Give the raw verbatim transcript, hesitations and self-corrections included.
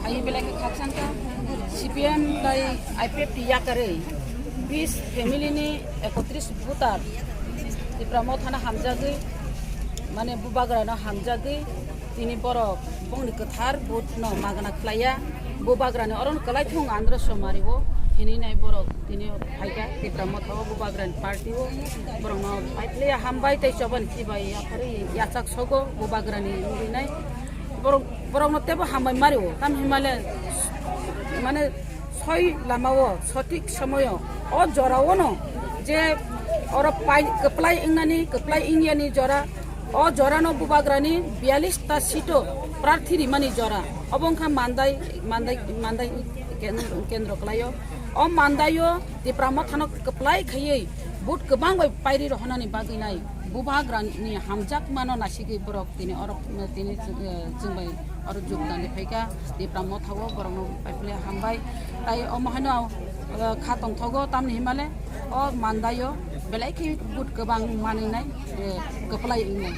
Ai belai khe khakchangkha, C P M tai I P F T yakarwi bis family ni ekotris voter Tipra Motha no hamjagwi, mane Bubagra no hamjagwi, tini borok bongni kwthar vote no magna khlaiya. Bubagra ni oro no kwlai thung Andhra Somari o hinwi nai borok tini phaikha Tipra Motha o Bubagra ni party o, borok no pai phlaiya, hambai tei chobani chibai yapharwi yachak sogo Bubagra ni wngwi nai. Borok, borok no tebo hambai mario, tam himale mane soi lama o sothik somoyo o jora o no je oro pai kwplai wngnani, kwplai wngyani jora, o jora no Bubagra ni biyalish ta seat o prarthi rimani jora, obo wngkha Mandai, Mandai, Mandai ken-, kendro kwlaio. O Mandai o Tipra Motha no kwplai khaiwi vote kwbang bai pairi rohonani bagwi nai Bubagra ni hamjakma no nasigwi borok tini oro, tini, eh, chwng bai oro jogdan ri phaikha, Tipra Motha o borok no pai phlai hambai. Tai omo haino, eh, kha tongthogo, tamni himale o Mandai o belai khe vote kwbang manwi nai, eh, kwplai wngnai.